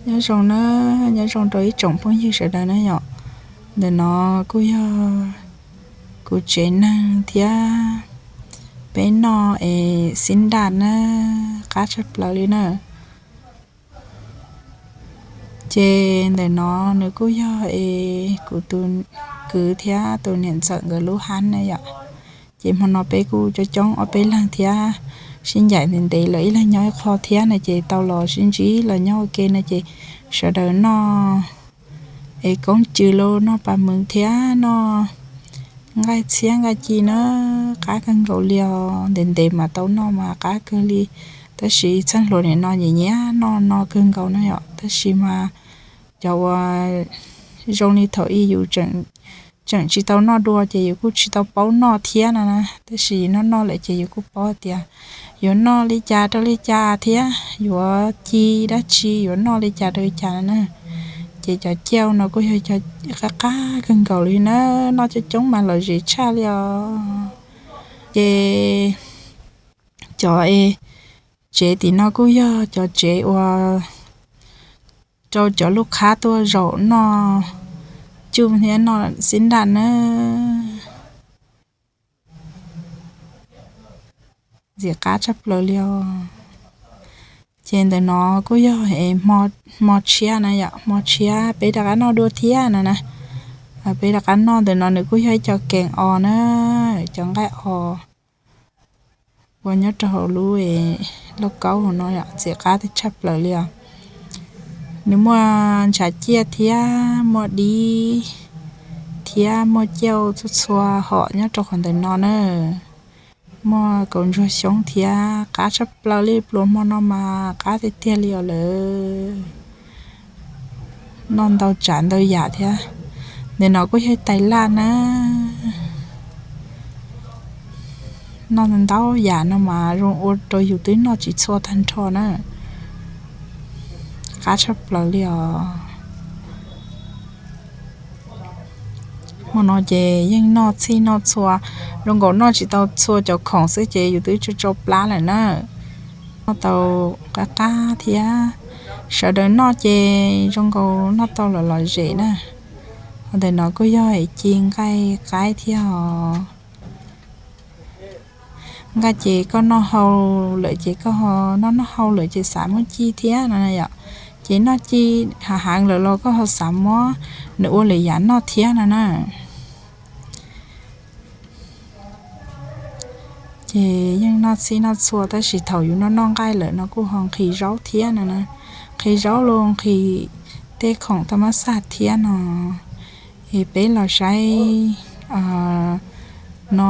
Nyob zoo na, nyob zoo rau ib tsoom phooj ywg sawv daws na yom. Ntawm no kuj yog kuv tsev neeg thiab peb noj es xib nraj na, qab tshaj plaws li na. Ces ntawm no nws kuj yog es kuv tus kwv thiab tus niam ntxawm nkawd lub hab na yom. Ces hmo no peb kuj coob coob ob peb leeg thiab, sib ncaim ntev ntev lawm ib leeg nyob ib qho thiab no ces tau los sib ntsib los nyob ua ke no ces sawv daws noj es koob cw los noj pas mws thiab noj nqaij txhiab nqaij ci na, qab kawg nkaus li os. Ntev ntev mas tau noj mas qab kawg li, tab sis txheej hluas nim no nyiam nyiam noj no kawg nkaus na yom. Tab sis mas cov uas zoo li thaum ub yus tseem tsis tau noj dua ces yus kuj tsis tau paub noj thiab no na, tab sis noj noj lawm ces yus kuj paub tias yuav noj li cas rau li cas thiab yuav ci dab tsi, yuav noj li cas rau li cas no na. Ces cov cau no kuj yog cov qab qab kawg nkaus li na, noj coob coob mas lom zem tshaj li os. Ces cov es tsev tim no kuj yog cov tsev uas rau cov lub qhab tuaj zaum noj cuj thiab noj xib nraj na. Ntxim qab tshaj plaws li os. Ces ntawm no kuj yog es hmo tshiab na yom, hmo tshiab peb rov qab noj dua thiab no na. Peb rov qab noj ntawm no nws kuj yog ib co kees os na, cov nqaij os uas nyob rau hauv lub lauj kaub hauv no yom, ntxim qab tshaj plaws li os. Nws muaj ntshav ciaj thiab muaj dib thiab muaj cauj txhua txhua hom nyob rau qhov ntawm no na. Muaj kaus ntsuag xyoob thiab, qab tshaj plaws li, pluas hmo no mas qab tiag tiag li os lawm. Noj ntau tsav ntau yam thiab. Ntawm no kuj yog tais laj na. Noj ntau yam no mas zoo ua rau yus twb noj tsis txhua tag nrho na. Qab tshaj plaws li os. Hmo no ces yeej noj txhij noj txhua, zoo nkaus noj tsis tau txhua cov khoom xwb ces yus twb tsau tsau plab lawm na. Noj tau qab qab thiab, sawv daws noj ces zoo nkaus noj tau lom lom zem na. Ntawm no kuj yog ci nqaij qaib thiab os. Nqaij ces koj noj hau lawm ces koj ho noj noj hau lawm ces xav muab ci thiab no na yom. Ces noj ci hav heev lawm los koj ho xav muab nws ua lwm yam noj thiab no na. Ces yeej noj txhij noj txhua tab sis thaum yus noj noj nqaij lawm no kuj ho nqhis zaub thiab no na. Nqhis zaub los nqhis tej khoom tau mab xaj thiab no. Es peb los saib no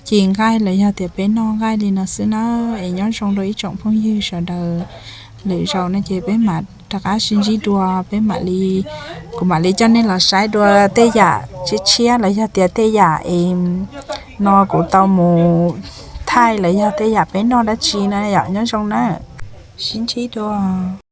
ci nqaij los yog tias peb noj nqaij li no xwb na. Es nyob zoo rau ib tsoom phooj ywg sawv daws, lwm zaus no ces peb mam rov qab sib ntsib dua, peb mam li, kuv mam li coj nej los saib dua tej yam tshiab tshiab los yog tias tej yam es no kuv tau mus thaij los yog tej yam peb noj dab tsi na yom. Nyob zoo na, sib ntsib dua.